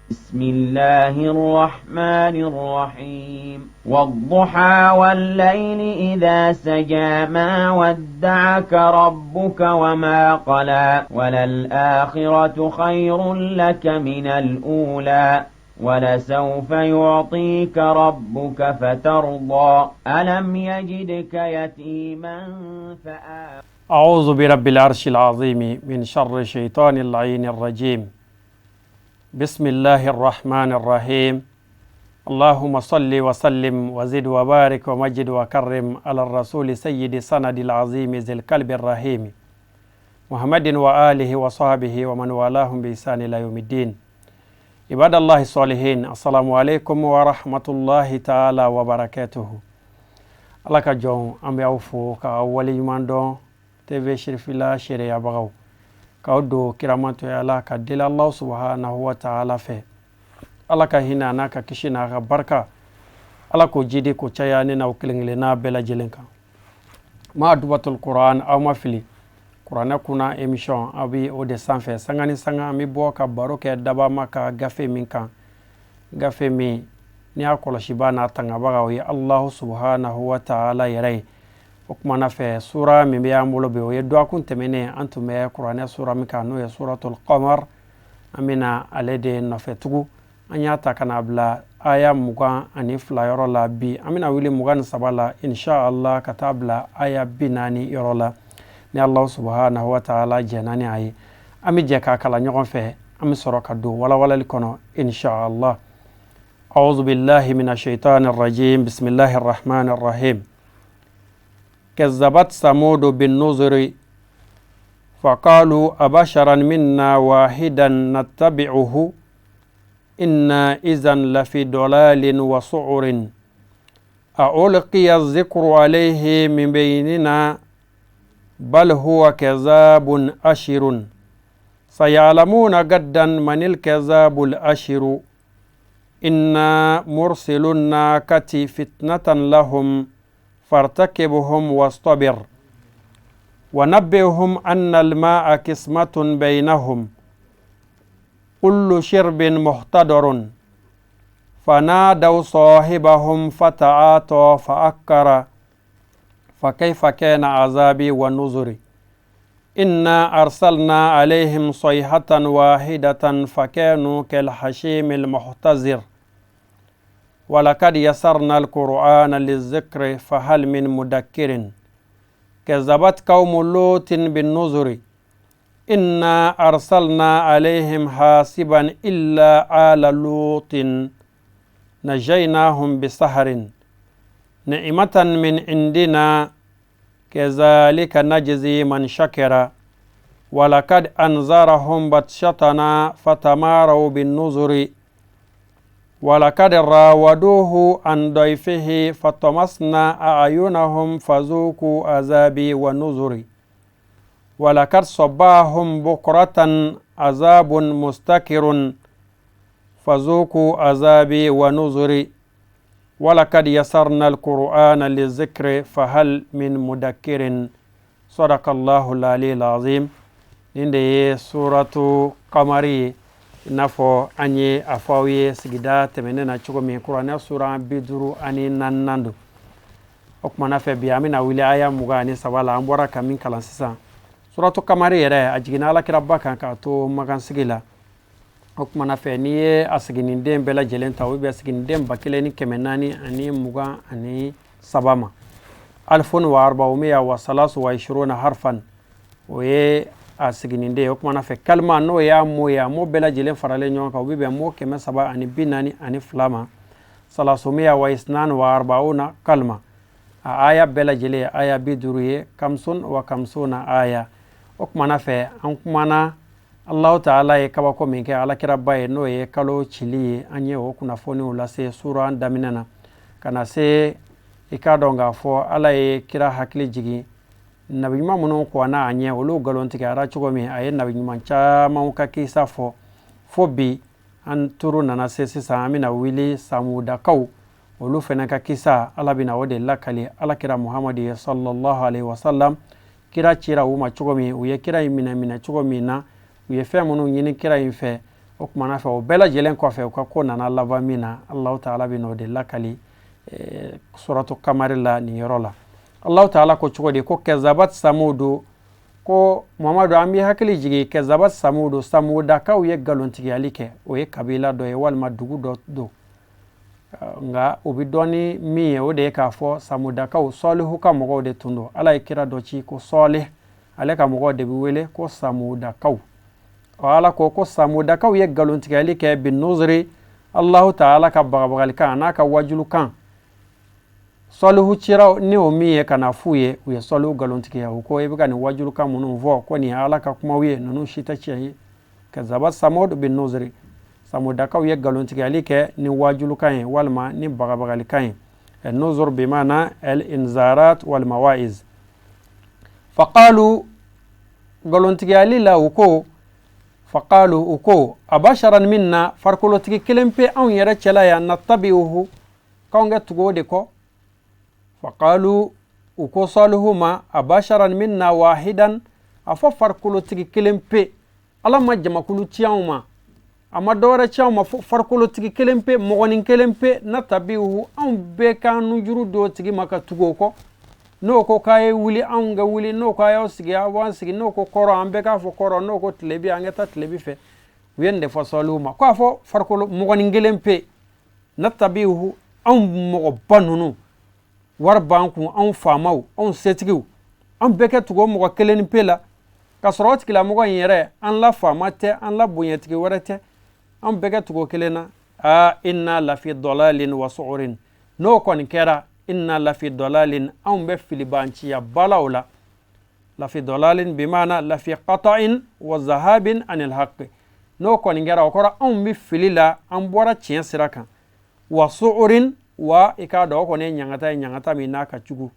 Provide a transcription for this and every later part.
بسم الله الرحمن الرحيم والضحى والليل إذا سجى ما ودعك ربك وما قلى وللآخرة خير لك من الأولى ولسوف يعطيك ربك فترضى ألم يجدك يتيما فآوى. أعوذ برب العرش العظيم من شر شيطان اللعين الرجيم. بسم الله الرحمن الرحيم. اللهم صل وسلم وزد وبارك ومجد وكرم على الرسول سيد سند العظيم ذي القلب الرحيم محمد وآله وصحبه ومن والاهم بإحسان إلى يوم الدين. عباد الله الصالحين، السلام عليكم ورحمة الله تعالى وبركاته. Ala ka jɔn, an bɛ aw fo ka aw waleɲuman dɔn TV Sirifila seereyabagaw, k'aw don kiramantoya la ka deli Alahu subahanahu wa taala fɛ, Ala ka hinɛ a n'a ka kisi n'a ka barika, Ala k'o jidi k'o caya ne n'aw kelen kelenna bɛɛ lajɛlen kan. Ma dubatul Quran, aw ma fili, kuranɛ kunna émission aw bɛ o de sanfɛ. Sanga ni sanga an bɛ bɔ ka baro kɛ dabama ka gafe min kan, gafe min n'i y'a kɔlɔsiba n'a tangabaga o ye Alahu subahanahu wa taala yɛrɛ ye. O kumana fɛ, sura min bɛ an bolo bi, o ye dɔgɔkun tɛmɛnen an tun bɛ kuranɛ sura min kan, n'o ye suratul Qamar. An bɛna ale de nɔfɛ tugun. An y'a ta ka n'a bila aya 22 yɔrɔ la. Bi an bɛna wuli 23 la inshallah, ka taa bila aya 40 yɔrɔ la, ni Alahu subahanahu wa taala jɛnna ni a ye. An bɛ jɛ k'a kalan ɲɔgɔn fɛ, an bɛ sɔrɔ ka don walawalali kɔnɔ inshallah. أعوذ بالله من الشيطان الرجيم. بسم الله الرحمن الرحيم. كذبت ثمود بالنذر فقالوا أبشرا منا واحدا نتبعه إنا إذا لفي ضلال وسعر. ألقي الذكر عليه من بيننا بل هو كذاب أشر. سيعلمون غدا من الكذاب الأشر. إنا مرسل الناقة فتنة لهم فارتكبهم واصطبر. ونبئهم أن الماء قسمة بينهم كل شرب محتضر. فنادوا صاحبهم فتعاطى فأكر فكيف كان عذابي ونذري. إنا أرسلنا عليهم صيحة واحدة فكانوا كالحشيم المحتزر. ولقد يسرنا القرآن للذكر فهل من مدكر. كذبت قوم لوط بالنذر إنا أرسلنا عليهم حاسبا إلا آل لوط نجيناهم بسحر نعمة من عندنا كذلك نجزي من شكر. ولقد أنذرهم بطشتنا فتماروا بالنذر. ولقد راودوه عن ضيفه فطمسنا أعينهم فذوقوا عذابي ونذري. ولقد صباهم بكرة عذاب مستقر فذوقوا عذابي ونذري. ولقد يسرنا القرآن للذكر فهل من مدكر. صدق الله العلي العظيم. Nin de ye suratu Kamari ye. I n'a fɔ an ye a fɔ aw ye sigida tɛmɛnen na cogo min, kuranɛ sura 54nan don. O kumana fɛ, bi an bɛna wuli aya 23 la, an bɔra ka min kalan sisan. Suratu Kamari yɛrɛ, a jiginna alakiraba kan k'a to makansigi la. O kumana fɛ, n'i ye a siginiden bɛɛ lajɛlen ta, o bɛ siginiden 1423 ma, alifun wa arbaumiya wa salasu wa ishiruna harfan, o ye a siginiden ye. O kumana fɛ, kalima n'o y'a mot ye, a mot bɛɛ lajɛlen faralen ɲɔgɔn kan, o bɛ bɛn mot 342 ma, salasumiya wa isnan wa arbauna kalima. A aya bɛɛ lajɛlen ye aya 50 ye, kamsun wa kamsuna aya. O kumana fɛ, an kumana Allahu taala ye kabako min kɛ alakiraba ye, n'o ye kalo cili ye, an ye o kunnafoniw lase sura daminɛ na ka na se. I k'a dɔn k'a fɔ Ala ye kira hakili jigin nabi ɲuman minnu kɔnna a ɲɛ, olu nkalontigɛra cogo min. A ye nabi ɲuman caman ka kisa fɔ fo bi an turu nana se sisan. An bɛna wuli samudakaw, olu fana ka kisa, Ala bɛna o de lakali alakira Muhamadu ye sallallahu alaihi wasallam. Kira cira u ma cogo min, u ye kira in minɛ minɛ cogo min na, u ye fɛn minnu ɲini kira in fɛ, O kumana fɛ, o bɛɛ lajɛlen kɔfɛ, u ka ko nana laban min na, Alahu taala bɛ n'o de lakali suratu Kamari la nin yɔrɔ la. Alahu taala ko cogo di? Ko kazabat samudu, ko Mamadu, an b'i hakili jigin, kazabat samudu, samudakaw ye nkalontigiyali kɛ. O ye kabila dɔ ye walima dugu dɔ don, nka o bɛ dɔn ni min ye, o de ye k'a fɔ samudakaw, Sɔlihu ka mɔgɔw de tun don. Ala ye kira dɔ ci ko Sɔlih, ale ka mɔgɔw de bɛ wele ko samudakaw. Ɔ, Ala ko ko samudakaw ye nkalontigɛli kɛ binuzuri, Alahu taala ka bagabagalikan n'a ka wajulukan. Sɔlihu cira ni o min ye ka na f'u ye, u ye Sɔlihu nkalontigiya. U ko e bɛ ka nin wajulukan minnu fɔ, ko nin ye Ala ka kumaw ye, ninnu si tɛ tiɲɛ ye. Kazaba samud binuzuri, samudakaw ye nkalontigiyali kɛ ni wajulukan ye walima ni bagabagalikan ye. Nuzur bimana el inzarat wal mawaiz. Faqalu, nkalontigiyali la u ko, faqalu, u ko abasharan minna, farikolotigi kelen pe anw yɛrɛ cɛla yan, nattabi'uhu, k'anw kɛ tugu o de kɔ. Faqalu, u ko Salihu ma, abasharan minna wahidan, a fɔ farikolotigi kelen pe, Ala ma jamakulu ci anw ma, a ma dɔwɛrɛ ci anw ma, fo farikolotigi kelen pe, mɔgɔnin kelen pe, natabihu, anw bɛɛ k'an nujuru d'o tigi ma ka tugu o kɔ. N'o ko k'a ye wuli, anw ka wuli. N'o ko a y'aw sigi, aw b'an sigi. N'o ko kɔrɔn, an bɛɛ k'a fɔ kɔrɔn. N'o ko tilebi, an ka taa tilebi fɛ. U ye nin de fɔ Sɔlihu ma, ko a fɔ farikolo mɔgɔnin kelen pe, natabihu, anw mɔgɔba ninnu, wari b'an kun, anw faamaw, anw setigiw, an bɛɛ kɛ tugu o mɔgɔ kelen pe la, k'a sɔrɔ o tigilamɔgɔ in yɛrɛ an la faama tɛ, an la bonyatigi wɛrɛ tɛ, an bɛɛ kɛ tugu o kelen na. Aa, inna lafi dɔlalin wa su'urin, n'o kɔni kɛra, inna lafi dɔlalin, anw bɛ filibanciya balaw la. Lafi dɔlalin bimana lafi qata'in wa zahabin anil haqqi. N'o kɔni kɛra, o kɔrɔ anw bɛ fili la, an bɔra tiɲɛ sira kan. Wa su'urin, wa i k'a dɔn o kɔni ye ɲangata ye, ɲangata min n'a ka jugu.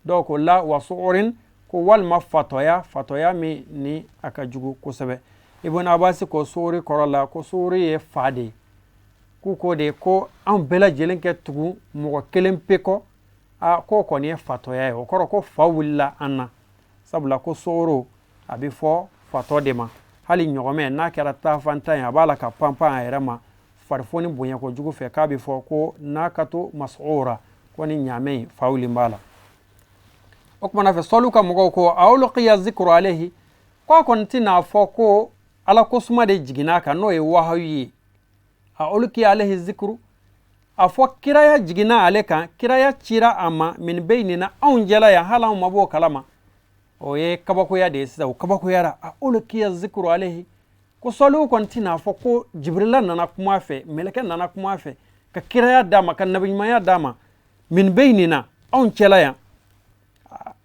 Dɔw ko la wa su'urin, ko walima fatɔya, fatɔya min ni a ka jugu kosɛbɛ. Ibn Abbas ko su'uri kɔrɔ la ko su'uri ye fa de ye. K'u ko de ko anw bɛɛ lajɛlen kɛ tugu mɔgɔ kelen pe kɔ, a k'o kɔni ye fatɔya ye. O kɔrɔ ko fa wulila an na, sabula ko su'uru a bɛ fɔ fatɔ de ma. Hali ɲɔgɔmɛ n'a kɛra taafantan ye, a b'a la ka panpan a yɛrɛ ma farifoni bonya kojugu fɛ, k'a bɛ fɔ ko nakatu mas'ura, ko ni ɲaamɛ in fa wulilen b'a la. O kumana fɛ, Sɔlihu ka mɔgɔw ko a ulqiya zikru alayhi, ko a kɔni tɛna fɔ ko Ala ko suma de jiginna a kan, n'o ye wahayu ye. A ulqiya alayhi zikru, a fɔ kiraya jiginna ale kan, kiraya cira a ma, min baynina, anw jɛla yan, hali anw ma b'o kalama. O ye kabakoya de ye sisan, o kabakoyara. A ulqiya zikru alayhi, ko Sɔlihu kɔni tɛna fɔ ko Jibirila nana kuma a fɛ, mɛlɛkɛ nana kuma a fɛ ka kiraya d'a ma, ka nabiɲumanya d'a ma, min baynina, anw cɛla yan.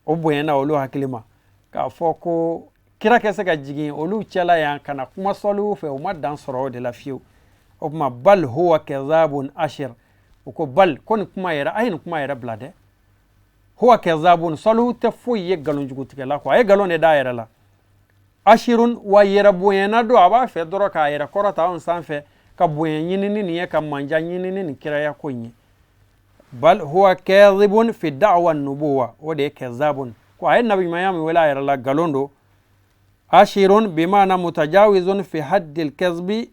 O bonyana olu hakili ma k'a fɔ ko kira kɛ se ka jigin olu cɛla yan ka na kuma Sɔlihu fɛ. U ma dan sɔrɔ o de la fiyewu. O tuma bal huwa kazabun ashir, u ko bal, ko nin kuma yɛrɛ, a ye nin kuma yɛrɛ bila dɛ. Huwa kazabun, Sɔlihu tɛ foyi ye nkalonjugutigɛla kɔ, a ye nkalon de d'a yɛrɛ la. Ashirun, wa yɛrɛ bonyana don, a b'a fɛ dɔrɔn k'a yɛrɛ kɔrɔta anw sanfɛ, ka bonya ɲini ni nin ye, ka manja ɲini ni nin kiraya ko in ye. Bal huwa kadhibun fi da'wa nubuwa, o de ye kazabun, ko a ye nabiɲumanya min wele a yɛrɛ la, nkalon don. Ashirun bimana mutajawizun fi haddil kazbi,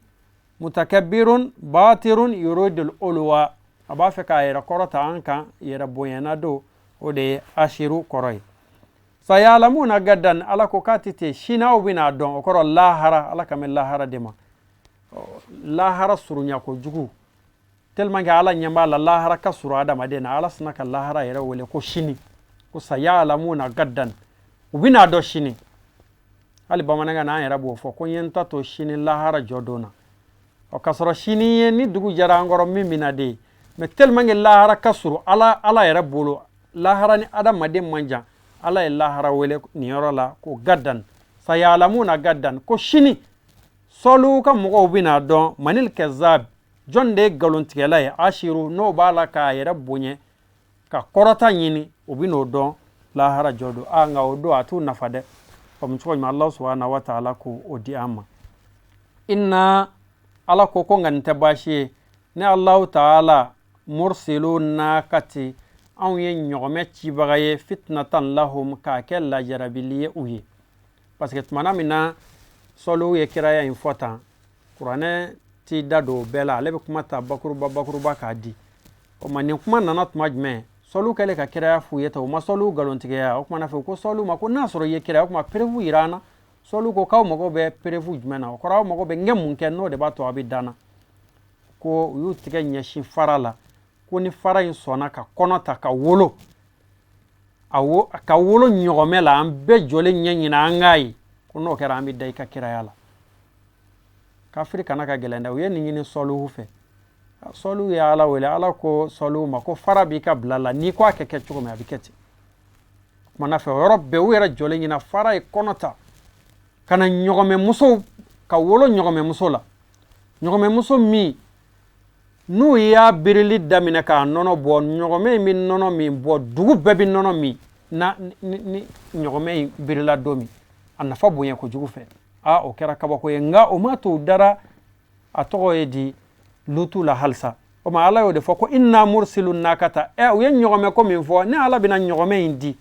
mutakabbirun batirun yuridul ulwa, a b'a fɛ k'a yɛrɛ kɔrɔta an kan, yɛrɛ bonyana don, o de ye ashiru kɔrɔ ye. Sayalamuna gadan, Ala ko k'a tɛ ten, sini aw bɛna dɔn. O kɔrɔ lahara, Ala kan bɛ lahara de ma. Lahara surunya kojugu, tellement que Ala ɲɛ b'a la lahara ka surun adamaden na, Ala sina ka lahara yɛrɛ wele ko sini, ko sayalamuna gadan, u bɛna dɔn sini. Hali bamanankan na an yɛrɛ b'o fɔ ko n ye n ta to sini lahara jɔ don na. Ɔ, k'a sɔrɔ sini ye ni dugu jɛra an kɔrɔ min bɛna de ye, mais tellement que lahara ka surun Ala yɛrɛ bolo, lahara ni adamaden man jan, Ala ye lahara wele nin yɔrɔ la ko gadan, sayalamuna gadan, ko sini Sɔlihu ka mɔgɔw bɛna dɔn manil kazab, jɔn de ye nkalontigɛla ye, ashiru, n'o b'a la k'a yɛrɛ bonya ka kɔrɔta ɲini, u bɛn'o dɔn lahara jɔ don. A nka o don a t'u nafa dɛ. Faamu cogo ɲuman, Ala subahana wa taala ko o di an ma. Inna, Ala ko ko nka nin tɛ baasi ye, ni Alahu taala mursilu nakati, anw ye ɲɔgɔmɛ cibaga ye, fitnatan lahum, k'a kɛ lajarabili ye u ye. Parce que tumana min na Sɔlihu ye kiraya in fɔ tan, Kuranɛ t'i da don o bɛɛ la, ale bɛ kuma ta bakuruba bakuruba k'a di. O ma nin kuma nana tuma jumɛn? Sɔliw kɛlen ka kiraya f'u ye tan, u ma sɔliw nkalontigiya. O kumana fɛ, ko sɔliw ma ko n'a sɔrɔ i ye kira, o kuma preuve yira an na. Sɔliw ko k'aw mago bɛ preuve jumɛn na? O kɔrɔ aw mago bɛ n kɛ mun kɛ n'o de b'a to aw bɛ da n na? Ko u y'u tigɛ ɲɛsin fara la, ko ni fara in sɔnna ka kɔnɔ ta ka wolo, ka wolo ɲɔgɔmɛ la, an bɛɛ jɔlen ɲɛ ɲina an k'a ye, ko n'o kɛra an bɛ da i ka kiraya la. Kafiri kana ka gɛlɛn dɛ. U ye nin ɲini sɔlihu fɛ. Sɔlihu ye Ala wele. Ala ko sɔlihu ma ko fara b'i ka bila la, n'i ko a kɛ kɛ cogo min, a bɛ kɛ ten. Kumana fɛ, o yɔrɔ bɛɛ, u yɛrɛ jɔlen ɲɛna, fara ye kɔnɔ ta ka na ɲɔgɔmɛmuso, ka wolo ɲɔgɔmɛmuso la, ɲɔgɔmɛmuso min n'u y'a birili daminɛ k'a nɔnɔ bɔ, ɲɔgɔmɛ in bɛ nɔnɔ min bɔ, dugu bɛɛ bɛ nɔnɔ min na ni ɲɔgɔmɛ in birila don min, a nafa bonya kojugu fɛ. Aa, o kɛra kabako ye, nka o ma to u dara a tɔgɔ ye di Lutu la halisa. O ma Ala y'o de fɔ ko inna mursilu nakata. Ɛ, u ye ɲɔgɔmɛ ko min fɔ, ne Ala bɛna ɲɔgɔmɛ in di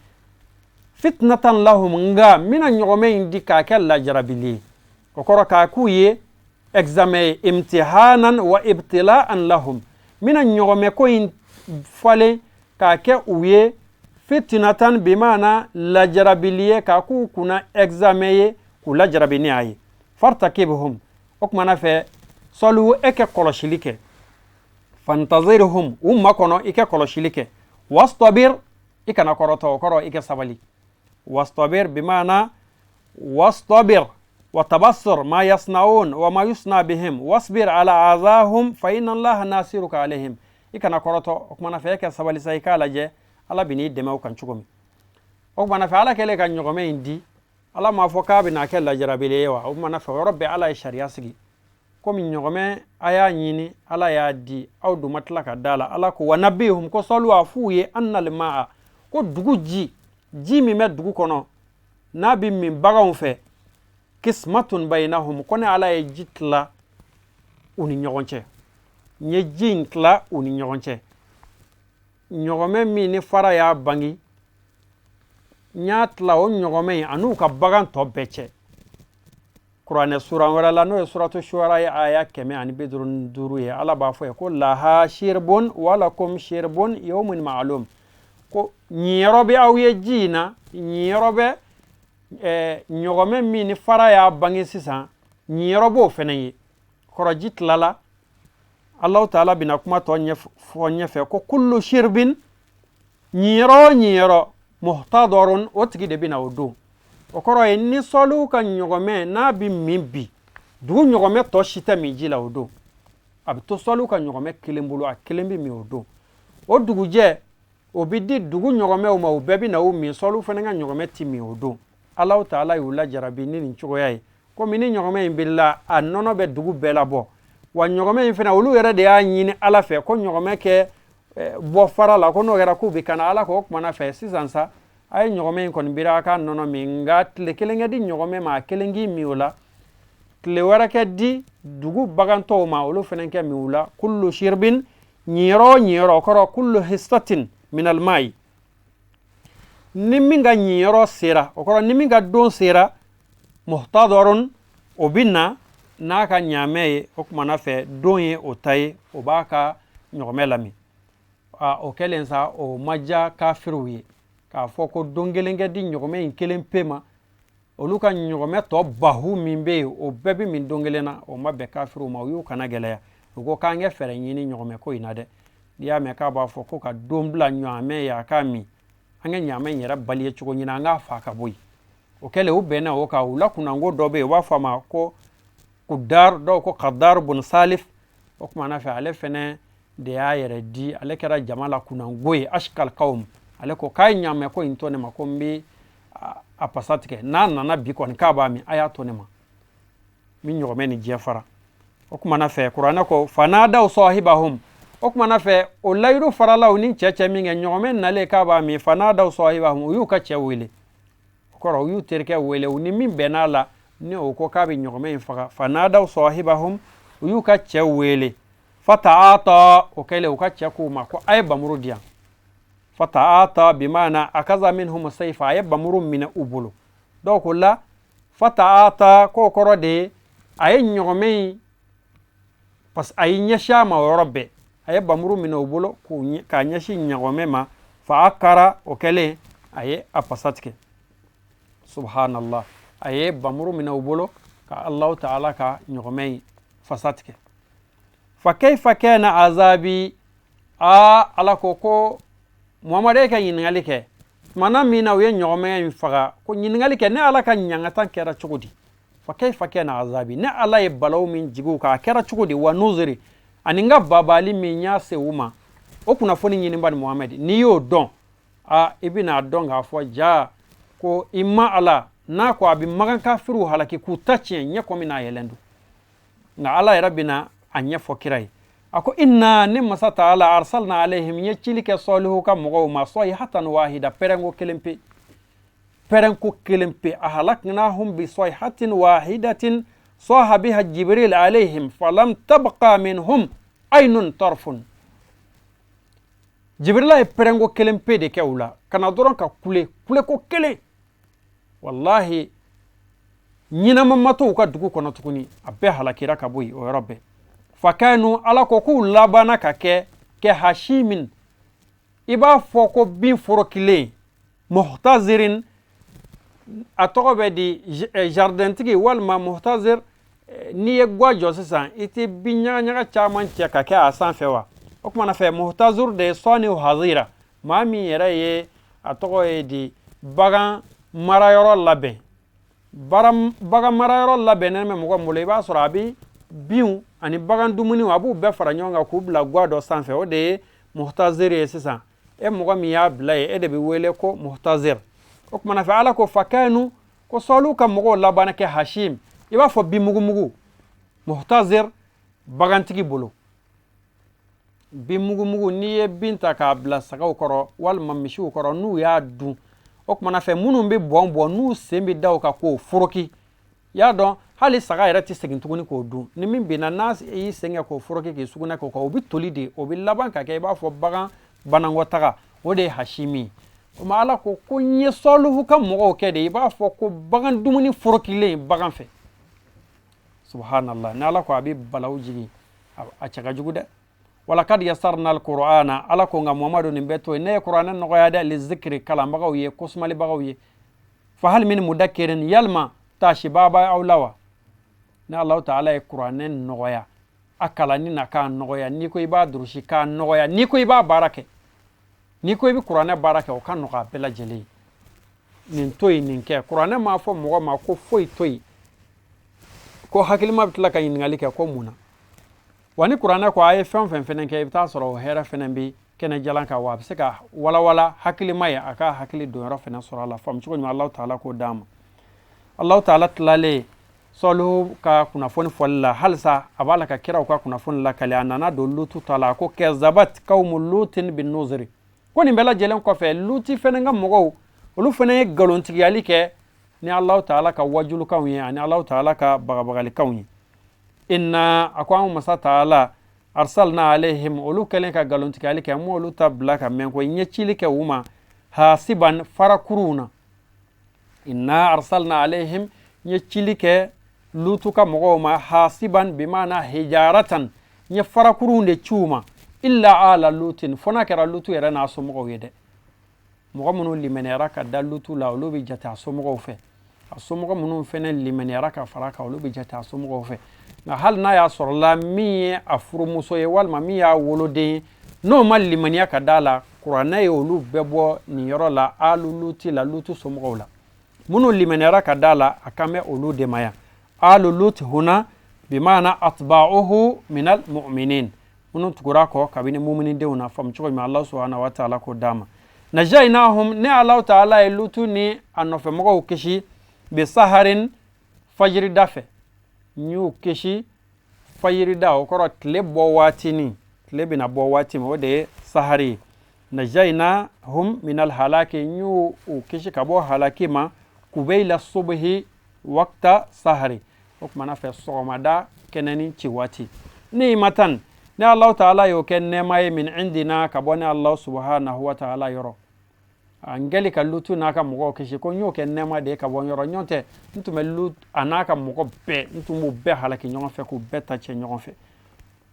fitnatan lahum, nka n bɛna ɲɔgɔmɛ in di k'a kɛ lajarabili ye. O kɔrɔ k'a k'u ye examen ye, imtihanan wa ibtila'an lahum. N bɛna ɲɔgɔmɛ ko in falen k'a kɛ u ye fitnatan, bimaana lajarabili ye, k'a k'u kunna examen ye, k'u lajarabi ni a ye. Fartakibhum, o kumana fɛ, sɔlihu, e kɛ kɔlɔsili kɛ, fantazirhum, u makɔnɔ, i kɛ kɔlɔsili kɛ, wastabir, i kana kɔrɔtɔ, o kɔrɔ i kɛ sabali. Wastabir bimaana wastabir watabassir ma yasnaun wa ma yusna bihim wasbir ala azahum fa inna allaha nasiruka alayhim. I kana kɔrɔtɔ, o kumana fɛ, e kɛ sabali sa, i k'a lajɛ Ala bɛn'i dɛmɛ o kan cogo min. O kumana fɛ, Ala kɛlen ka ɲɔgɔmɛ in di, Ala m'a fɔ k'a bɛna kɛ lajarabili ye wa? O kumana fɛ, o yɔrɔ bɛɛ, Ala ye sariya sigi. Komi ɲɔgɔmɛ a y'a ɲini, Ala y'a di, aw dun ma tila ka da la. Ala ko wa nabihum, ko sɔlu a f'u ye annal maa, ko dugu ji, ji min bɛ dugu kɔnɔ n'a bɛ min baganw fɛ, kismatun bayinahum, ko ne Ala ye ji tila u ni ɲɔgɔn cɛ, n ye ji in tila u ni ɲɔgɔn cɛ. Ɲɔgɔmɛ min ni fara y'a bangi, n y'a tila o ɲɔgɔmɛ in an'u ka bagan tɔ bɛɛ cɛ. Kuranɛ suran wɛrɛ la, n'o ye suratu shuara ye, aya 155 ye, Ala b'a fɔ ye ko laha shirbun walakum shirbun yawmin ma'lum, ko ɲiyɔrɔ bɛ aw ye ji in na, ɲiyɔrɔ bɛ ɲɔgɔmɛ min ni fara y'a bange sisan, ɲiyɔrɔ b'o fɛnɛ ye. Kɔrɔ ji tilala. Alahu taala bɛna kuma tɔ ɲɛfɔ ɲɛfɛ ko kullu shirbin, ɲiyɔrɔ o ɲiyɔrɔ, muhtadɔrun, o tigi de bɛna o don. O kɔrɔ ye ni sɔliw ka ɲɔgɔmɛ n'a bɛ min bi, dugu ɲɔgɔmɛ tɔ si tɛ min ji la o don, a bɛ to sɔliw ka ɲɔgɔmɛ kelen bolo, a kelen bɛ min o don. O dugujɛ, o bɛ di dugu ɲɔgɔmɛw ma, o bɛɛ bɛ na o min, sɔliw fana ka ɲɔgɔmɛ ti min o don. Alahu taala y'u lajarabi ni nin cogoya ye. Komi ni ɲɔgɔmɛ in birila, a nɔnɔ bɛ dugu bɛɛ labɔ wa, ɲɔgɔmɛ in fana, olu yɛrɛ de y'a ɲini Ala fɛ ko ɲɔgɔmɛ kɛ bɔ fara la, ko n'o kɛra k'u bɛ kana. Ala ko o kumana fɛ sisan sa, a ye ɲɔgɔmɛ in kɔni biri, a k'a nɔnɔ min, nka tile kelen kɛ di ɲɔgɔmɛ ma, a kelen k'i min o la, tile wɛrɛ kɛ di dugu bagantɔw ma, olu fana kɛ min o la. Kullu shirbin, ɲiyɔrɔ o ɲiyɔrɔ, o kɔrɔ kullu hissatin minal mayi, ni min ka ɲiyɔrɔ sera, o kɔrɔ ni min ka don sera, muhtadɔrun, o bɛ na n'a ka ɲaamɛ ye. O kumana fɛ, don ye o ta ye, o b'a ka ɲɔgɔmɛ lamin. O kɛlen sa, o ma diya kafiriw ye k'a fɔ ko don kelen kɛ di ɲɔgɔmɛ in kelen pe ma, olu ka ɲɔgɔmɛ tɔ bahu min bɛ yen, o bɛɛ bɛ min don kelen na. O ma bɛn kafiriw ma, u y'u kana gɛlɛya, u ko k'an kɛ fɛɛrɛ ɲini ɲɔgɔmɛ ko in na dɛ. N'i y'a mɛn k'a b'a fɔ ko ka don bila ɲɔgɔmɛ ye a k'a min, an ka ɲaamɛ in yɛrɛ baliye cogo ɲini, an k'a fa ka bɔ yen. O kɛlen, u bɛnna o kan. U la kunnango dɔ bɛ yen, u b'a fɔ a ma ko Kudar, dɔw ko Kadar bun Salif. O kumana fɛ, ale fɛnɛ de y'a yɛrɛ di, ale kɛra jama la kunnango ye, ashkal kawm. Ale ko k'a ye ɲaamɛ ko in to ne ma, ko n bɛ a pasa tigɛ, n'a nana bi kɔni k'a b'a min, a y'a to ne ma, n bɛ ɲɔgɔmɛ ni diɲɛ fara. O kumana fɛ, kuranɛ ko fanadaw sahibahum. O kumana fɛ, o layidu farala u ni cɛ cɛ min kɛ, ɲɔgɔmɛ nalen k'a b'a min, fanadaw sahibahum, u y'u ka cɛ wele, o kɔrɔ u y'u terikɛ wele, u ni min bɛnn'a la ni o ko k'a bɛ ɲɔgɔmɛ in faga. Fanadaw sahibahum, u y'u ka cɛ wele, fataata, o kɛlen, u ka cɛ k'u ma ko a ye bamuru di yan. Fataata bimaana akaza minhum sayfa, a ye bamuru minɛ u bolo. Dɔw ko la fataata, k'o kɔrɔ de ye a ye ɲɔgɔmɛ in Parce que a y'i ɲɛsin a ma o yɔrɔ bɛɛ, a ye bamuru minɛ o bolo k'a ɲɛsin ɲɔgɔmɛ ma. Fa akara, o kɛlen a ye a pasa tigɛ. Subhanallah, a ye bamuru minɛ o bolo ka Allahu taala ka ɲɔgɔmɛ in fasa tigɛ. Fa kayfa kana azabi? Aa, Ala ko ko Muhamadu, e ka ɲininkali kɛ tumana min na u ye ɲɔgɔmɛ in faga, ko ɲininkali kɛ, ne Ala ka ɲangata kɛra cogo di? Fa kayfa kana azabi, ne Ala ye balaw min jigi u kan, a kɛra cogo di? Wa nuzuri, ani n ka babali min y'a se u ma, o kunnafoni ɲiniba ni Muhamadu, n'i y'o dɔn, a i bɛna dɔn k'a fɔ ja ko i ma Ala n'a ko a bɛ magan kafiriw halaki k'u ta tiɲɛ ɲɛ kɔmi n'a yɛlɛn don. Nka Ala yɛrɛ bɛna a ɲɛfɔ kira ye. A ko inna, ne masa taala, arsalna alayhim, n ye cili kɛ Sɔlihu ka mɔgɔw ma, sɔyihatan wahida, pɛrɛnko kelen pe, pɛrɛnko kelen pe. Ahalaknahum bi sɔyihatin wahidatin sɔha biha Jibril alayhim falam tabqa minhum aynun tarfun. Jibrila ye pɛrɛnko kelen pe de kɛ u la, ka na dɔrɔn ka kule kuleko kelen. Wallahi, ɲinama ma to u ka dugu kɔnɔ tuguni, a bɛɛ halakira ka bɔ yen o yɔrɔ bɛɛ. Fakanu, Ala ko k'u labanna ka kɛ kɛ hashimin, i b'a fɔ ko bin forokilen, muhtazirin, a tɔgɔ bɛ di jardintigi walima muhtazir. N'i ye gwa jɔ sisan, i tɛ bin ɲagaɲaga caman cɛ ka kɛ a sanfɛ wa? O tuma na fɛ, muhtazir de ye sɔni hazira, maa min yɛrɛ ye, a tɔgɔ ye di, bagan marayɔrɔ labɛn. Bagan marayɔrɔ labɛnnen bɛ mɔgɔ min bolo, i b'a sɔrɔ a bɛ binw ani bagan dumuniw, a b'u bɛɛ fara ɲɔgɔn kan k'u bila gwa dɔ sanfɛ. O de ye muhtazir ye sisan. E mɔgɔ min y'a bila yen, e de bɛ wele ko muhtazir. O tuma na fɛ, Ala ko fakanu, ko Sɔlihu ka mɔgɔw labanna kɛ hashim, i b'a fɔ bin mugumugu. Muhtazir, bagantigi bolo, bin mugumugu. N'i ye bin ta k'a bila sagaw kɔrɔ walima misiw kɔrɔ, n'u y'a dun, o tuma na fɛ, minnu bɛ bɔn bɔn, n'u sen bɛ da o kan k'o foroki, y'a dɔn hali saga yɛrɛ tɛ segin tuguni k'o dun. Ni min binna, n'a y'i sen kɛ k'o foroki k'i sugunɛ k'o kan, o bɛ toli de, o bɛ laban ka kɛ i b'a fɔ bagan banakɔtaga. O de ye hashimi ye. O ma, Ala ko ko n ye Sɔlihu ka mɔgɔw kɛ de i b'a fɔ ko bagan dumuni forokilen bagan fɛ. Subhanallah, ni Ala ko a bɛ balaw jigin, a cɛ ka jugu dɛ. Walakad yasarna alqur'ana, Ala ko nka Muhamadu, nin bɛɛ to yen, ne ye kuranɛ nɔgɔya dɛ, lizikiri, kalanbagaw ye, kosumalibagaw ye. Fahal min mudakirin, yalima taasibaa b'a aw la wa? Ni Alahu taala ye kuranɛ nɔgɔya a kalanni na k'a nɔgɔya, n'i ko i b'a durusi k'a nɔgɔya, n'i ko i b'a baara kɛ, n'i ko i bɛ kuranɛ baara kɛ, o ka nɔgɔ a bɛɛ lajɛlen ye. Nin to yen, nin kɛ. Kuranɛ m'a fɔ mɔgɔ ma ko foyi to yen, ko hakilima bɛ tila ka ɲininkali kɛ ko mun na. Wa ni kuranɛ ko a ye fɛn o fɛn fɛnɛ kɛ, i bɛ taa sɔrɔ o hɛrɛ fɛnɛ bɛ kɛnɛ jalan kan, wa a bɛ se ka walawala hakilima ye, a ka hakili donyɔrɔ fɛnɛ sɔrɔ a la. Faamu cogo ɲuman, Alahu taala k'o d'an ma. Alahu taala tilalen Sɔlihu ka kunnafoni fɔli la, halisa a b'a la ka kiraw ka kunnafoni lakali. A nana don Lutu ta la. A ko kazabat kawmu lutin bin nuzuri, ko nin bɛɛ lajɛlen kɔfɛ, Luti fɛnɛ ka mɔgɔw, olu fɛnɛ ye nkalontigiyali kɛ ni Alahu taala ka wajulukanw ye ani Alahu taala ka bagabagalikanw ye. Inna, a ko an masa taala, arsalna alayhim, olu kɛlen ka nkalontigiyali kɛ, n m'olu ta bila ka mɛn ko n ye cili kɛ u ma, hasiban, farakuruw na. Inna arsalna alayhim, n ye cili kɛ Lutu ka mɔgɔw ma, hasiban bimana hijaratan, n ye farakurunw de ci u ma, illa ala lutin, fo n'a kɛra Lutu yɛrɛ n'a somɔgɔw ye dɛ. Mɔgɔ minnu limaniyara ka da Lutu la, olu bɛ jate a somɔgɔw fɛ. A somɔgɔ minnu fɛnɛ limaniyara ka fara kan, olu bɛ jate a somɔgɔw fɛ. Nka hali n'a y'a sɔrɔla min ye a furumuso ye walima min y'a woloden ye, n'o ma limaniya ka da la, kuranɛ ye olu bɛɛ bɔ nin yɔrɔ la, alu luti la, Lutu somɔgɔw la. Minnu limaniyara ka da la, a kan bɛ olu de ma yan. Alu lut huna bimana atba'uhu minal mu'minin, minnu tugura kɔ kabini muminidenw na. Faamu cogo ɲuman, Allah subhanahu wa ta'ala k'o d'a ma. Najaynahum, ne Alahu taala ye Lutu ni a nɔfɛmɔgɔw kisi, bi saharin, fajirida fɛ. N y'u kisi fajirida, o kɔrɔ tile bɔ waati, ni tile bɛna bɔ waati min, o de ye sahari ye. Najaynahum minal halaki, n y'u kisi ka bɔ halaki ma, kubeila subuhi wakta sahari, o kumana fɛ sɔgɔmada kɛnɛni ci waati. Ni'matan, ne Alahu taala y'o kɛ nɛɛma ye, min indina, ka bɔ ne Alahu subhanahu wa taala yɔrɔ. N kɛli ka Lutu n'a ka mɔgɔw kisi, ko n y'o kɛ nɛɛma de ye ka bɔ n yɔrɔ. Ɲɔgɔn tɛ, n tun bɛ Lutu a n'a ka mɔgɔ bɛɛ, n tun b'u bɛɛ halaki ɲɔgɔn fɛ, k'u bɛɛ ta cɛ ɲɔgɔn fɛ.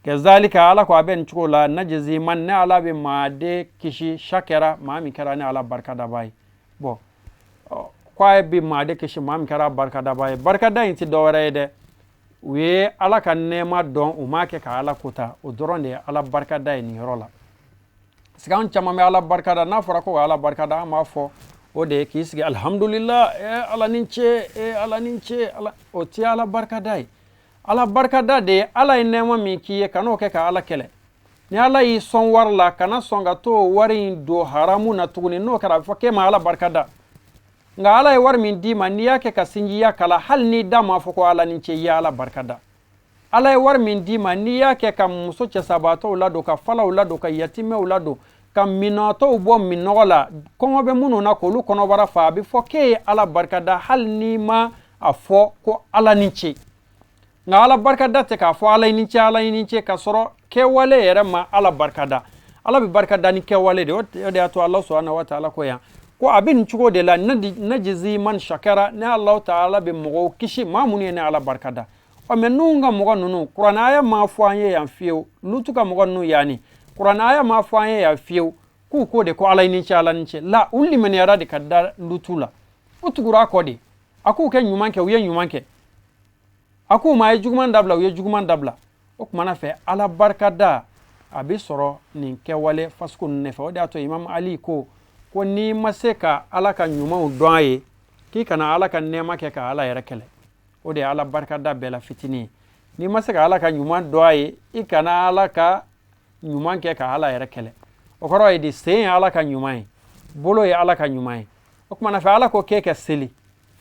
Kazalika, Ala ko a bɛ nin cogo la, najzi man, ne Ala bɛ maa de kisi, shakara, maa min kɛra ne Ala barikadaba ye. Bon, ko a bɛ maa de kisi maa min kɛra barikadaba ye. Barikada in tɛ dɔwɛrɛ ye dɛ, u ye Ala ka nɛɛma dɔn, u m'a kɛ ka Ala kota, o dɔrɔn de ye Ala barikada ye nin yɔrɔ la. Parce que an caman bɛ Ala barikada, n'a fɔra ko ka Ala barikada, an b'a fɔ o de ye k'i sigi alhamdulillah, Ala ni ce, Ala ni ce, Ala. O tɛ Ala barikada ye. Ala barikada de ye Ala ye nɛɛma min k'i ye, kan'o kɛ ka Ala kɛlɛ. Ni Ala y'i sɔn wari la, kana sɔn ka t'o wari in don haramu na tuguni. N'o kɛra, a bɛ fɔ k'e ma Ala barikada. Nka Ala ye wari min d'i ma, n'i y'a kɛ ka sinjiya kala, hali n'i da m'a fɔ ko Ala ni ce, i ye Ala barikada. Ala ye wari min d'i ma, n'i y'a kɛ ka muso cɛsabaatɔw ladon, ka falaw ladon, ka yatimɛw ladon, ka minɔtɔw bɔ minɔgɔ la, kɔngɔ bɛ minnu na, k'olu kɔnɔbara fa, a bɛ fɔ k'e ye Ala barikada hali n'i ma a fɔ ko Ala ni ce. Nka Ala barikada tɛ k'a fɔ Ala i ni ce, Ala i ni ce, k'a sɔrɔ kɛwale yɛrɛ ma Ala barikada. Ala bɛ barikada ni kɛwale de. O de y'a to Ala subhanahu wa ta'ala ko yan ko a bɛ nin cogo de la, najzi man shakara, ne Alahu ta'ala bɛ mɔgɔw kisi, maa minnu ye ne Ala barikada. Ɔ mɛ ninnu ka mɔgɔ ninnu, kuranɛ aya m'a fɔ an ye yan fiyewu, Lutu ka mɔgɔ ninnu yanni, kuranɛ aya m'a fɔ an ye yan fiyewu k'u ko de ko Ala i ni ce, Ala ni ce. La, u limaniyara de ka da Lutu la, u tugura a kɔ de. A k'u kɛ ɲuman kɛ, u ye ɲuman kɛ. A k'u ma a ye juguman dabila, u ye juguman dabila. O kumana fɛ, Ala barikada a bɛ sɔrɔ nin kɛwale fasugu ninnu de fɛ. O de y'a to Imam Ali ko ko n'i ma se ka Ala ka ɲumanw dɔn a ye, k'i kana Ala ka nɛɛma kɛ ka Ala yɛrɛ kɛlɛ. O de ye Ala barikada bɛɛ la fitinin ye. N'i ma se ka Ala ka ɲuman dɔn a ye, i kana Ala ka ɲuman kɛ ka Ala yɛrɛ kɛlɛ. O kɔrɔ ye di? Sen ye Ala ka ɲuman ye, bolo ye Ala ka ɲuman ye. O kumana fɛ, Ala ko k'e ka seli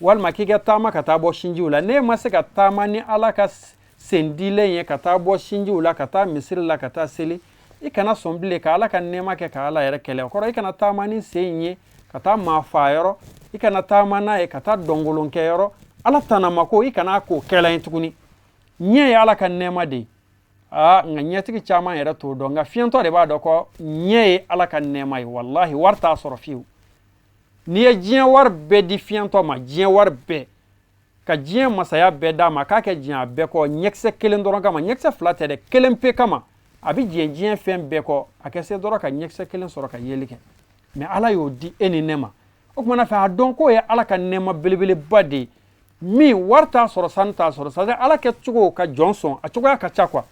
walima k'i ka taama ka taa bɔ sinjiw la. N'e ma se ka taama ni Ala ka sen dilen ye ka taa bɔ sinjiw la, ka taa misiri la, ka taa seli, i kana sɔn bilen ka Ala ka nɛɛma kɛ ka Ala yɛrɛ kɛlɛ. O kɔrɔ, i kana taama ni sen in ye ka taa maa faa yɔrɔ, i kana taama n'a ye ka taa dɔnkolon kɛ yɔrɔ. Ala tanama ko i kana k'o kɛla ye tuguni. Ɲɛ ye Ala ka nɛɛma de ye. Aa, nka ɲɛtigi caman yɛrɛ t'o dɔn, nka fiyɛntɔ de b'a dɔn ko ɲɛ ye Ala ka nɛɛma ye. Walahi, wari t'a sɔrɔ fiyewu. N'i ye diɲɛ wari bɛɛ di fiyɛntɔ ma, diɲɛ wari bɛɛ, ka diɲɛ masaya bɛɛ d'a ma, k'a kɛ diɲɛ a bɛɛ kɔ ɲɛkisɛ kelen dɔrɔn kama, ɲɛkisɛ fila tɛ dɛ, kelen pe kama, a bɛ diɲɛ diɲɛ fɛn bɛɛ kɔ, a kɛ se dɔrɔn ka ɲɛkisɛ kelen sɔrɔ ka yeli kɛ. Mɛ Ala y'o di e ni ne ma. O kumana fɛ, a dɔn k'o ye Ala ka nɛɛma belebeleba de ye min wari t'a sɔrɔ, sanu t'a sɔrɔ. C'est à dire, Ala kɛ cogo ka jɔn sɔn, a cogoya ka ca quoi.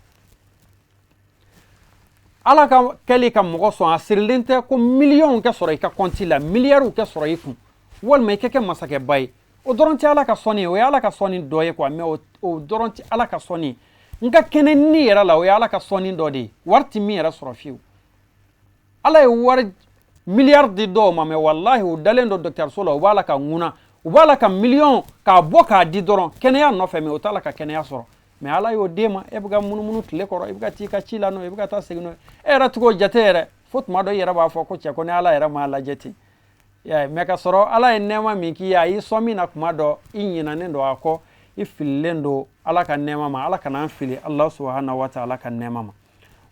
Ala ka kɛli ka mɔgɔ sɔn, a sirilen tɛ ko miliyɔnw kɛ sɔrɔ i ka kɔnti la, miliyariw kɛ sɔrɔ i kun, walima i kɛ kɛ masakɛba ye. O dɔrɔn tɛ Ala ka sɔnni ye. O ye Ala ka sɔnni dɔ ye quoi, mais o dɔrɔn tɛ Ala ka sɔnni ye. N ka kɛnɛ ni yɛrɛ la, o ye Ala ka sɔnni dɔ de ye, wari tɛ min yɛrɛ sɔrɔ fiyewu. Ala ye wari miliyari di dɔw ma, mais walahi, u dalen don dɔgɔtɔrɔso la, u b'a la ka ŋuna, u b'a la ka miliyɔn k'a bɔ k'a di dɔrɔn kɛnɛya nɔfɛ, mais u t'a la ka kɛnɛya sɔrɔ. Mais Ala y'o d'e ma, e bɛ ka munumunu tile kɔrɔ, i bɛ ka t'i ka ci la n'o ye, i bɛ ka taa segin n'o ye, e yɛrɛ t'o jate yɛrɛ. Fo tuma dɔ, i yɛrɛ b'a fɔ ko cɛ, ko ni Ala yɛrɛ m'a lajɛ ten. Mais ka sɔrɔ Ala ye nɛɛma min k'i ye, a y'i sɔn min na, kuma dɔ i ɲinɛnen don a kɔ, i fililen don Ala ka nɛɛma ma. Ala kana an fili Ala subhanahu wa ta'ala ka nɛɛma ma.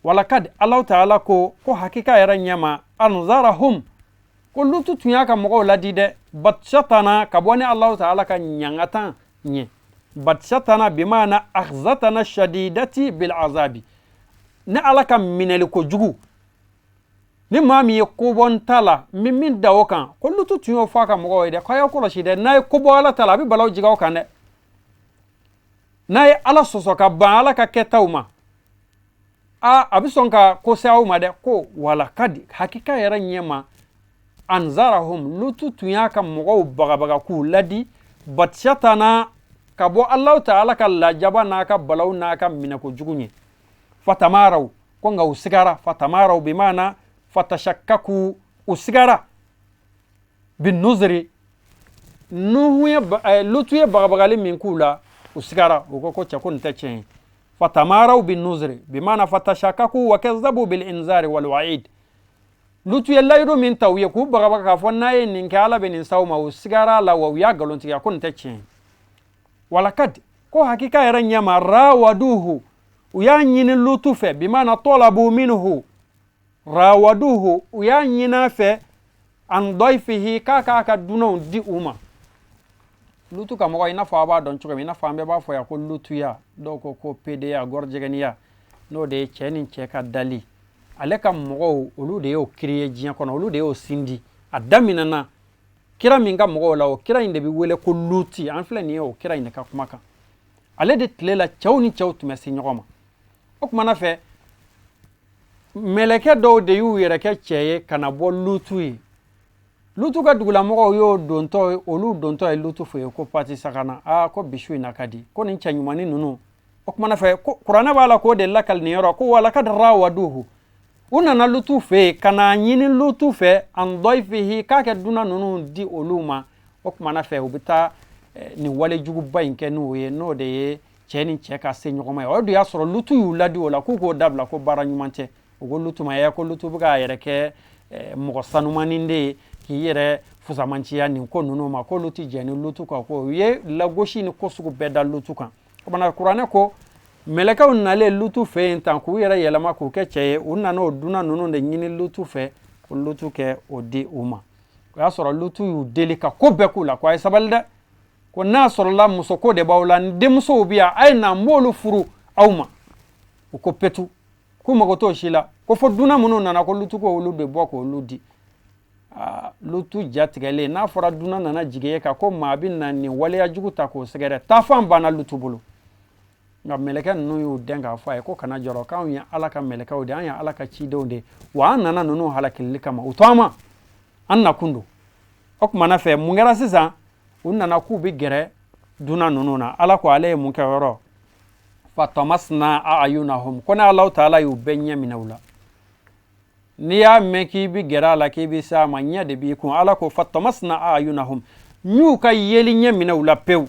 Walakad, Ala ta'ala ko ko hakika yɛrɛ ɲɛma, anzarahum, ko Lutu tun y'a ka mɔgɔw ladi dɛ, batshatana, ka bɔ ni Ala ta'ala ka ɲangatan ɲɛ. Batshatana bimana akhzatana shadidati bil azabi, ni Ala ka minɛli kojugu. Ni maa min ye kobɔ n ta la, n bɛ min da o kan. Ko Lutu tun y'o fɔ a ka mɔgɔw ye dɛ, k'a y'aw kɔlɔsi dɛ, n'a ye kobɔ Ala ta la, a bɛ balaw jigin aw kan dɛ. N'a ye Ala sɔsɔ ka ban Ala ka kɛtaw ma, a bɛ sɔn ka ko se aw ma dɛ. Ko walakadi, hakika yɛrɛ ɲɛma, anzarahum, Lutu tun y'a ka mɔgɔw bagabaga k'u ladi, batshatana, ka bɔ Alahu ta'ala ka lajaba n'a ka balaw n'a ka minɛko jugu ɲɛ. Fatamaraw, ko nka u sigara. Fatamaraw bimana fatashakkaku, u sigara binuzri. Nuhu ye, Lutu ye bagabagali min k'u la, u sigara, u ko ko cɛ, ko nin tɛ tiɲɛ ye. Fatamaraw binuzri bimana fatashakkaku wa kazzabu bil inzari wal wa'id. Lutu ye layidu min ta u ye k'u bagabaga k'a fɔ n'a ye nin kɛ, Ala bɛ nin s'aw ma, u sigara a la wa u y'a nkalontigiya ko nin tɛ tiɲɛ ye. Walakad, ko hakika yɛrɛ ɲɛma, rawaduhu, u y'a ɲini Lutu fɛ, bimana tɔlabu minhu, rawaduhu, u y'a ɲini a fɛ, an dɔifihi, k'a k'a ka dunanw di u ma. Lutu ka mɔgɔ, i n'a fɔ a b'a dɔn cogo min, i n'a fɔ an bɛɛ b'a fɔ yan ko lutuya, dɔw ko ko PDA, gɔrɔjɛgɛniya. N'o de ye cɛ ni cɛ ka dali, ale ka mɔgɔw, olu de y'o créer diɲɛ kɔnɔ, olu de y'o sindi. A daminɛna kira min ka mɔgɔw la, o kira in de bɛ wele ko Luti. An filɛ nin ye o kira in de ka kuma kan. Ale de tile la, cɛw ni cɛw tun bɛ se ɲɔgɔn ma. O kumana fɛ, mɛlɛkɛ dɔw de y'u yɛrɛ kɛ cɛ ye ka na bɔ Lutu ye. Lutu ka dugulamɔgɔw y'o dontɔ, olu dontɔ ye Lutu fo ye ko pati sakana, aa, ko bi su in na ka di, ko nin cɛ ɲumannin ninnu. O kumana fɛ, ko kuranɛ b'a la k'o de lakali nin yɔrɔ, ko walakad rawaduhu, u nana Lutu fɛ yen ka n'a ɲini Lutu fɛ, an dɔyifihi, k'a kɛ dunan ninnu di olu ma. O kumana fɛ, u bɛ taa nin walejuguba in kɛ n'o ye, n'o de ye cɛ ni cɛ ka se ɲɔgɔn ma ye. O de y'a sɔrɔ Lutu y'u ladi o la k'u k'o dabila, ko baara ɲuman tɛ. U ko Lutu ma, ko Lutu bɛ k'a yɛrɛ kɛ mɔgɔ sanumanin de ye, k'i yɛrɛ fusamanciya nin ko ninnu ma, k'olu tɛ jɛn ni Lutu kan. Ko u ye lagosi ni ko sugu bɛɛ da Lutu kan. O kumana, kuranɛ ko mɛlɛkɛw nalen Lutu fɛ yen tan, k'u yɛrɛ yɛlɛma k'u kɛ cɛ ye, u nana o dunan ninnu de ɲini Lutu fɛ, ko Lutu kɛ o di u ma. O y'a sɔrɔ Lutu y'u deli ka ko bɛɛ k'u la, ko a ye sabali dɛ, ko n'a sɔrɔla musoko de b'aw la, n denmusow bɛ yan, a ye na, n b'olu furu aw ma. U ko petu, k'u mago t'o si la, ko fo dunan minnu nana, ko Lutu k'olu de bɔ k'olu di. Aa, Lutu jatigɛlen, n'a fɔra dunan nana jigin e kan, ko maa bɛ na nin waleya jugu ta k'o sɛgɛrɛ, taafan banna Lutu bolo. Nka mɛlɛkɛ ninnu y'u dɛn k'a fɔ a ye ko kana jɔrɔ, k'anw ye Ala ka mɛlɛkɛw de, an ye Ala ka cidenw de, wa an nana ninnu halakili kama, u to an ma, an nakun don. O kumana fɛ, mun kɛra sisan? U nana k'u bɛ gɛrɛ dunan ninnu na. Ala ko ale ye mun kɛ yɔrɔ? Fatamasna ayunahum, ko ne Alahu taala y'u bɛɛ ɲɛ minɛ u la. N'i y'a mɛn k'i bɛ gɛrɛ a la, k'i bɛ se a ma, ɲɛ de b'i kun. Ala ko fatamasna ayunahum, n y'u ka yeli ɲɛ minɛ u la pewu,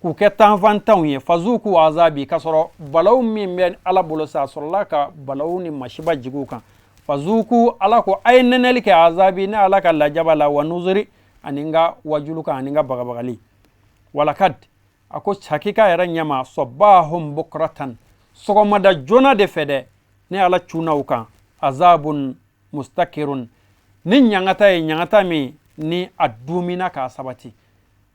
k'u kɛ tanfantanw ye. Fazuku azabi, k'a sɔrɔ balawu min bɛ Ala bolo sa, a sɔrɔla ka balawu ni masiba jigin u kan. Fazuku, Ala ko a ye nɛnɛli kɛ, azabi, ne Ala ka lajaba la, wa nuzuri, ani n ka wajulu kan, ani n ka bagabagali. Walakad, a ko hakika yɛrɛ ɲɛma, sɔbahum bukratan, sɔgɔmada joona de fɛ dɛ, ne Ala cunna u kan, azabun mustakirun, ni ɲangata ye, ɲangata min ni a dumina k'a sabati.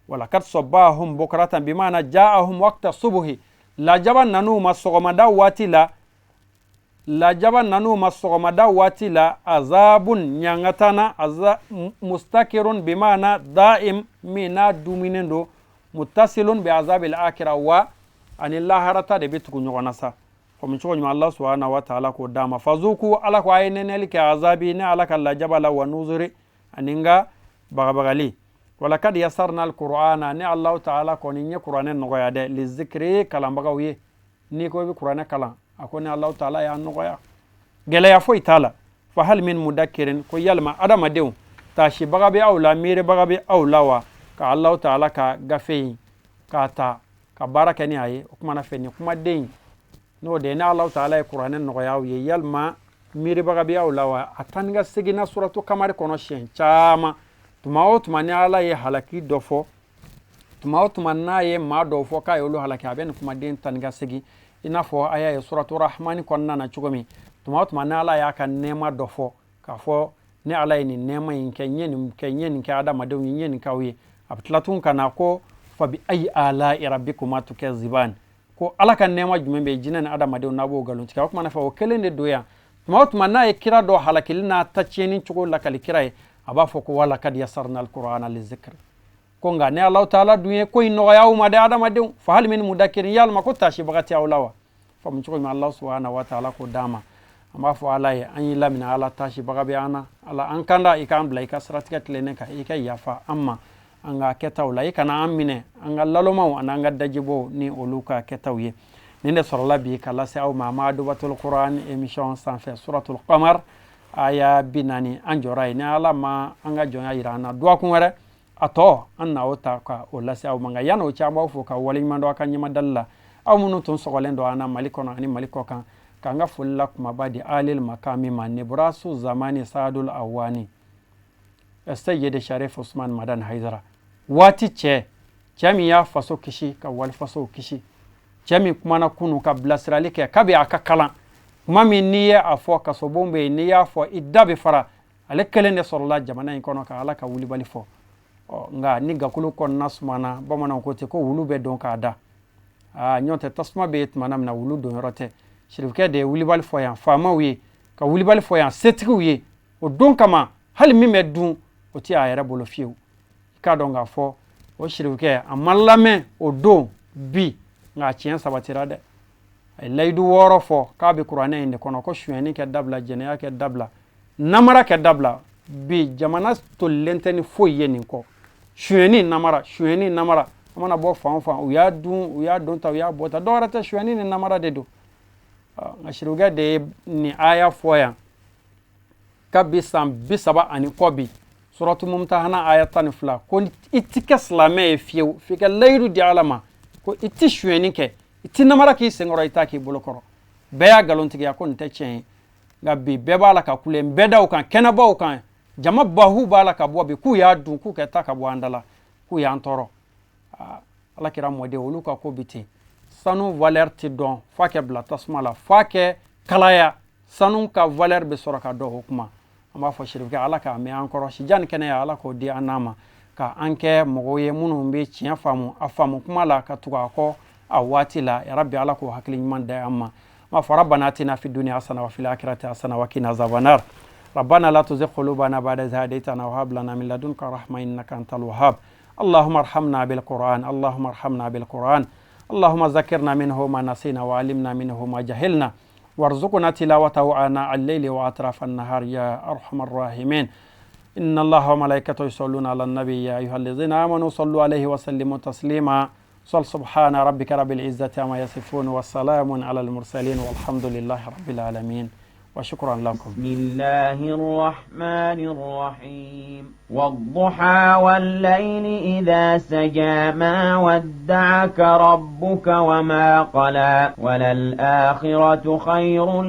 Walakad sɔbahum bukratan bimana jaahum waqta subuhi, lajaba nan'u ma sɔgɔmada waati la, lajaba nan'u ma sɔgɔmada waati la, azabun, ɲangata na, mustakirun bimana daim, min n'a duminen don, mutasilun bi azabil akira, wa ani laharata de bɛ tugu ɲɔgɔn na sa. Faamu cogo ɲuman, Allah subhanahu wa ta'ala k'o d'a ma. Fazuku, Ala ko a ye nɛnɛli kɛ, azabi, ne Ala ka lajaba la, wa nuzuri, ani n ka bagabagali. Walakad yasarna alqur'ana, ne Allahu ta'ala kɔni n ye kuranɛ nɔgɔya dɛ, lizikiri, kalanbagaw ye. N'i ko i bɛ kuranɛ kalan, a ko ne Allahu ta'ala y'a nɔgɔya, gɛlɛya foyi t'a la. Fa hal min mudakirin, ko yalima adamadenw, taasibaga bɛ aw la, miiribaga bɛ aw la wa, ka Allahu ta'ala ka gafe in k'a ta ka baara kɛ ni a ye? O kumana fɛ, nin kumaden in, n'o de ye ne Allahu ta'ala ye kuranɛ nɔgɔya aw ye, yalima miiribaga bɛ aw la wa? A taa ni ka seginna suratu kamari kɔnɔ siɲɛ caman. Tuma o tuma ni Ala ye halaki dɔ fɔ, tuma o tuma n'a ye maa dɔw fɔ k'a y'olu halaki, a bɛ nin kumaden taa ni ka segin, i n'a fɔ a y'a ye suratu rahmani kɔnɔna na cogo min. Tuma o tuma ni Ala y'a ka nɛɛma dɔ fɔ, k'a fɔ ne Ala ye nin nɛɛma in kɛ, n ye nin kɛ, n ye nin kɛ adamadenw ye, n ye nin k'aw ye, a bɛ tila tun ka na ko fabi ayi ala'i rabbikuma tukaziban, ko Ala ka nɛɛma jumɛn bɛ jinɛ ni adamadenw n'a b'o nkalon tigɛ? O kumana fɛ, o kelen de don yan. Tuma o tuma n'a ye kira dɔ halakili n'a ta tiɲɛni cogo lakali kira ye, a b'a fɔ ko walakad yasarna alqur'ana lizikri, ko nka ne Alahu taala dun ye ko in nɔgɔya aw ma dɛ, adamadenw. Fa hal min mudakirin, yalima ko taasibaga tɛ aw la wa? Faamu cogo ɲuman, Allah subhanahu wa taala k'o d'an ma. An b'a fɔ Ala ye, an y'i laminɛ Ala, taasibaga bɛ an na. Ala, an kanda, i k'an bila i ka siratigɛ tilennen kan, i ka yafa an ma an ka kɛtaw la, i kana an minɛ an ka lalomaw ani an ka dajibɔw ni olu ka kɛtaw ye. Nin de sɔrɔla bi ka lase aw ma Madubatul Quran émission sanfɛ, suratul Qamar aya 40, an jɔra yen. Ni Ala ma an ka jɔnya yira an na dɔgɔkun wɛrɛ, a tɔ an na o ta ka o lase aw ma. Nka yan'o cɛ, an b'aw fo ka waleɲuman dɔn aw ka ɲɛmadali la, aw minnu tun sɔgɔlen don an na Mali kɔnɔ ani Mali kɔ kan, k'an ka foli la kumaba di alil makami ma, nibrasu zamani sadul awani Sayyid Sharif Usman Madan Haidara, waati cɛ, cɛ min y'a faso kisi ka walifasow kisi, cɛ min kumana kunu ka bilasirali kɛ kabi a ka kalan kuma min n'i ye a fɔ kasobon bɛ yen, n'i y'a fɔ i da bɛ fara, ale kelen de sɔrɔla jamana in kɔnɔ ka Ala ka wulibali fɔ. Ɔ nka ni gakulu kɔnɔna sumana, bamananw ko ten ko wulu bɛ don k'a da. Aa, ɲɔgɔn tɛ, tasuma bɛ yen tuma min na, wulu don yɔrɔ tɛ. Sirifukɛ de ye wulibali fɔ yan faamaw ye, ka wulibali fɔ yan setigiw ye. O don kama, hali min bɛ dun, o tɛ a yɛrɛ bolo fiyewu. I k'a dɔn k'a fɔ o sirifukɛ, a ma lamɛn o don bi, nka a tiɲɛ sabatira dɛ. A ye layidu 6 fɔ k'a bɛ kuranɛ in de kɔnɔ, ko sonyɛni kɛ dabila, jɛnɛya kɛ dabila, namara kɛ dabila. Bi jamana tolilen tɛ ni foyi ye nin kɔ: sonyɛni, namara, sonyɛni, namara. An mana bɔ fan o fan, u y'a dun, u y'a don ta, u y'a bɔ ta, dɔwɛrɛ tɛ, sonyɛni ni namara de don. Nka sirifukɛ de ye nin aya fɔ yan kabi san 30 ani kɔ bi, Suratu Mumtahana aya 12, ko i ti kɛ silamɛ ye fiyewu f'i ka layidu di Ala ma ko i ti sonyɛni kɛ, i ti namara k'i senkɔrɔ, i t'a k'i bolo kɔrɔ. Bɛɛ y'a nkalontigiya ko nin tɛ tiɲɛ ye. Nka bi bɛɛ b'a la ka kule bɛɛdaw kan, kɛnɛbaw kan, jama bahu b'a la ka bɔ bi k'u y'a dun, k'u kɛ ta ka bɔ an da la, k'u y'an tɔɔrɔ. Ala kira mɔden, olu ka ko bi ten. Sanu valeur tɛ dɔn f'a kɛ bila tasuma la, f'a kɛ kalaya, sanu ka valeur bɛ sɔrɔ ka dɔn. O kuma an b'a fɔ sirifukɛ, Ala k'a mɛn an kɔrɔ, sijan ni kɛnɛya Ala k'o di an n'a ma, ka an kɛ mɔgɔw ye minnu bɛ tiɲɛ faamu a faamu kuma la, ka tugu a kɔ a waati la. Ya Rabbi, Ala k'o hakili ɲuman da an ma. Ma fɔ rabbana atina fi dunya hasana wa fil akhirati hasana wa qina azaban nar. ربنا لا تزغ قلوبنا بعد إذ هديتنا وهب لنا من لدنك رحمة إنك أنت الوهاب. اللهم ارحمنا بالقرآن، اللهم ارحمنا بالقرآن، اللهم ذكرنا منه ما نسينا وعلمنا منه ما جهلنا، وارزقنا تلاوته آناء الليل وأطراف النهار يا أرحم الراحمين. إن الله وملائكته يصلون على النبي، يا أيها الذين آمنوا صلوا عليه وسلموا تسليما. صل سبحان ربك رب العزة عما يصفون، وسلام على المرسلين، والحمد لله رب العالمين، وشكرا لكم. بسم الله الرحمن الرحيم. والضحى والليل إذا سجى، ما ودعك ربك وما قلى، وللآخرة خير